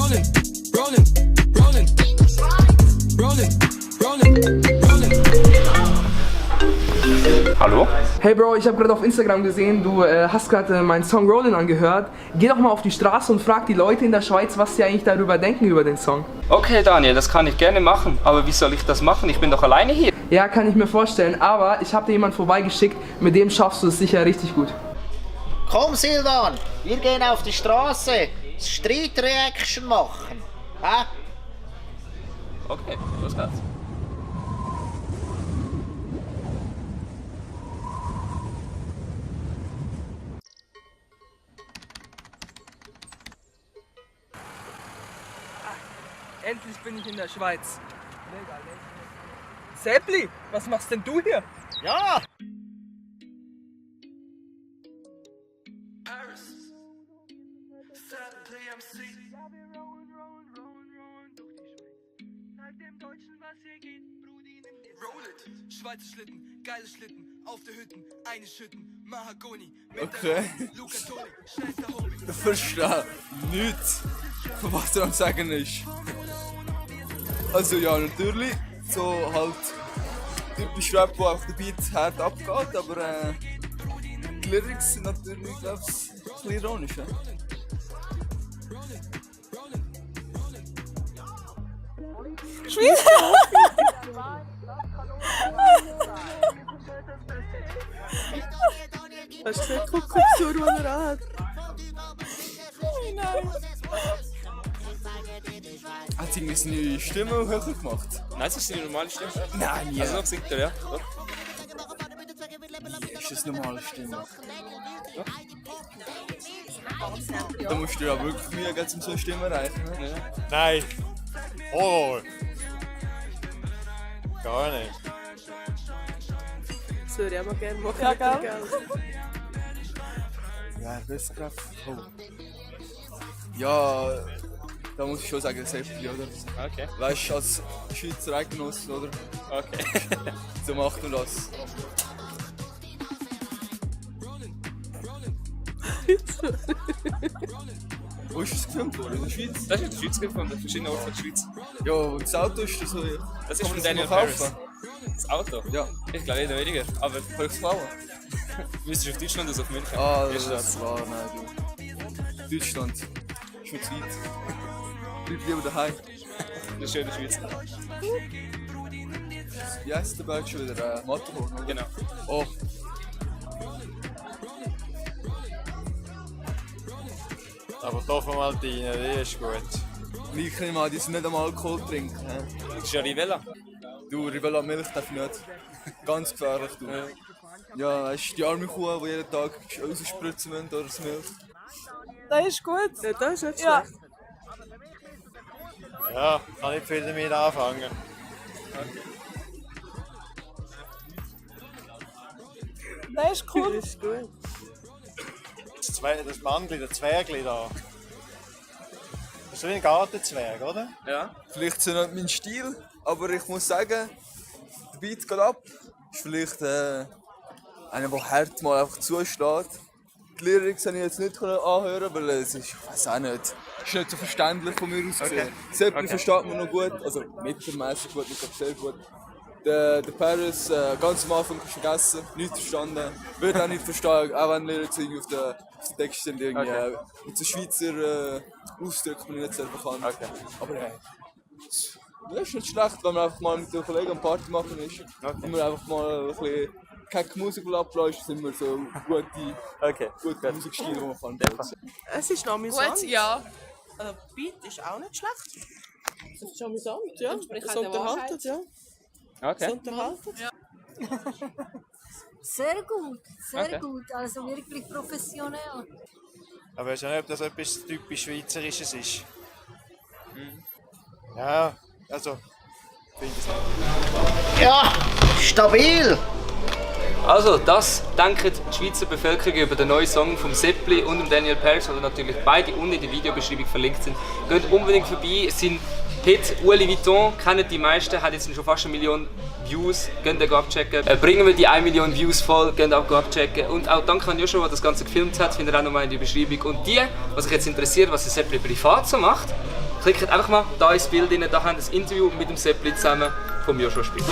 rolling, rolling, rolling, rolling, rolling, rolling. Hallo? Hey Bro, ich habe gerade auf Instagram gesehen, du hast gerade meinen Song Rollin' angehört. Geh doch mal auf die Straße und frag die Leute in der Schweiz, was sie eigentlich darüber denken, über den Song. Okay Daniel, das kann ich gerne machen, aber wie soll ich das machen? Ich bin doch alleine hier. Ja, kann ich mir vorstellen, aber ich habe dir jemanden vorbeigeschickt, mit dem schaffst du es sicher richtig gut. Komm Silvan, wir gehen auf die Straße, Street Reaction machen. Hä? Okay, los geht's. Endlich bin ich in der Schweiz. Seppli, was machst denn du hier? Ja! Schweizer Schlitten, geile Schlitten, auf der Hütten, eine Schütten, Mahagoni. Okay. Ich verstehe nichts, von was er am Sagen ist. Also ja, natürlich, so halt typisch Rap, wo auf der Beat hart abgeht, aber die Lyrics sind natürlich, glaube ich, ein bisschen ironisch. Ja? Hast du gesehen, guck so, was er hat. Hat sie irgendwie seine Stimme höher gemacht? Nein, das ist seine normale Stimme. Nein, ja. Also noch singt er, ja. Doch. Ist das eine normale Stimme? Da musst du ja wirklich Mühe geben, um so eine Stimme erreichen. Ne? Nein. Horror. Gar nicht. Das würde ich auch mal gerne machen. Ja, gell? Ja, besser gerade. Oh. Ja, da muss ich schon sagen, Seppli, oder? Okay. Weißt du, als Schweizer Eidgenossen, oder? Okay. So macht man das. Wo ist das gefilmt worden? In der Schweiz? Das ist in der Schweiz gefunden, an verschiedenen Orten der Schweiz. Ja, und das Auto ist das so. Das ist kann von man Daniel noch kaufen? Paris. Das Auto? Ja. Ich glaube eher weniger, aber Kann ich es klauen? müsstest du auf Deutschland oder auf München? Ah, Wie ist das war, nein, du. Deutschland. Ist mir zu weit. Bleib lieber daheim. Das ist schön in der Schweiz. Wie heisst der Berg schon wieder? Matterhorn, oder? Genau. Oh. Aber Toffemaltine, die ist gut. Ich nehme an, die sind nicht einmal Alkohol trinken. Das ist ja Rivella. Du, Rivella Milch darf ich nicht. Ganz gefährlich, du. Ja, weißt du, die arme Kuh, die jeden Tag rausspritzen müssen durch das Milch. Das ist gut. Ja, das ist nicht Ja. schlecht. Ja, kann nicht viel damit anfangen. Das ist cool. Das ist gut. Das Mandli, der Zwergli da. Das ist so wie ein Gartenzwerg, oder? Ja. Vielleicht so nicht mein Stil, aber ich muss sagen, der Beat geht ab. Ist vielleicht einer, der hart mal einfach zuschlägt. Die Lyrics habe ich jetzt nicht anhören, weil es ist, ich weiß auch nicht, ist nicht so verständlich von mir aus gesehen. Seppli versteht man noch gut, also mittelmäßig gut, nicht sehr gut. Der Paris, ganz am Anfang hast du vergessen, nichts verstanden. Würde auch nicht verstehen, auch wenn Lyrics irgendwie auf den Text sind. Irgendwie, mit so Schweizer Ausdrücken bin ich nicht sehr bekannt. Aber das ist nicht schlecht, wenn man einfach mal mit den Kollegen eine Party machen ist. Wenn man einfach mal ein bisschen keine Musik abläuft, sind wir so gute Musikstile, die man kann. Es ist noch amüsant. Gut, ja. Der Beat ist auch nicht schlecht. Es ist amüsant, ja. Entspricht Es auch der unterhaltet, ja. Es Okay. unterhaltet. Sehr gut, sehr Okay. gut. Also wirklich professionell. Aber ich weiß nicht, ob das etwas typisch Schweizerisches ist. Ja, also, finde ich nicht. Ja, stabil! Also, das denkt die Schweizer Bevölkerung über den neuen Song vom Seppli und dem Daniel Paris, die natürlich beide unten in der Videobeschreibung verlinkt sind. Geht unbedingt vorbei. Sein Hit Louis Vuitton kennen die meisten, hat jetzt schon fast 1 Million Views. Geht auch abchecken. Bringen wir die 1 Million Views voll, geht auch abchecken. Und auch danke an Joshua, der das Ganze gefilmt hat, findet ihr auch nochmal in der Beschreibung. Und die, was sich jetzt interessiert, was der Seppli privat so macht, Klickt einfach mal da ins Bild rein, da haben wir ein Interview mit dem Seppli zusammen vom Joshua Spiel.